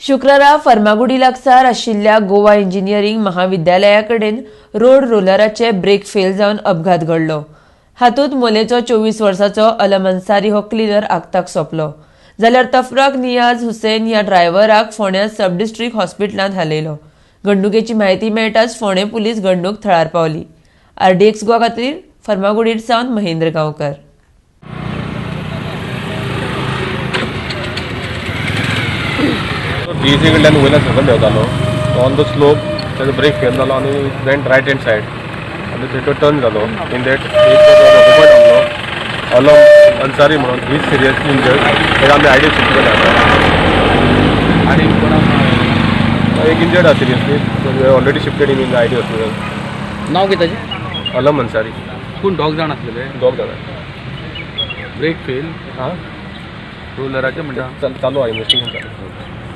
शुक्रारा फर्मागुडी लागसार आशिल्ल्या गोवा इंजिनियरींग महाविद्यालया कडेन रोड रोलराचे ब्रेक फेल जावन अपघात घडलो. हातूंत मोलेचो 24 वर्सांचो अलम अन्सारी हो क्लिनर आक्ताक सोंपलो, जाल्यार तफराक नियाज हुसेन ह्या ड्रायव्हराक फोंड्या सब डिस्ट्रिक्ट हॉस्पिटलांत हालयलो. घडणुकेची म्हायती मेळटाच फोंडें पुलीस घडणूक थळार पावली. आरडीएक्स गोवा खातीर फर्मागुडीर सावन महेंद्र गांवकर. बीएसी कडल्यान वयल्यान सकयल देंवतालो. ऑन the slope ताजो ब्रेक फेल जालो आनी वेंट रायट हँड सायड आनी थंय तो टर्न जालो. इन that एक रोबोट आहलो, अलम अन्सारी म्हणून, he is seriously injured. ताका आमी आयडी शिफ्ट केला. आणि कोणाक? एक इंजर्ड आहा seriously, so we already shifted in ID hospital. नाव कितें ताजें? अलम अन्सारी. कोण, दोग जाण आसलेले? दोग जाणां. ब्रेक फेल हां. रोलराचे म्हणटा. चालू आहा, इन्वेस्टिगेशन चालू.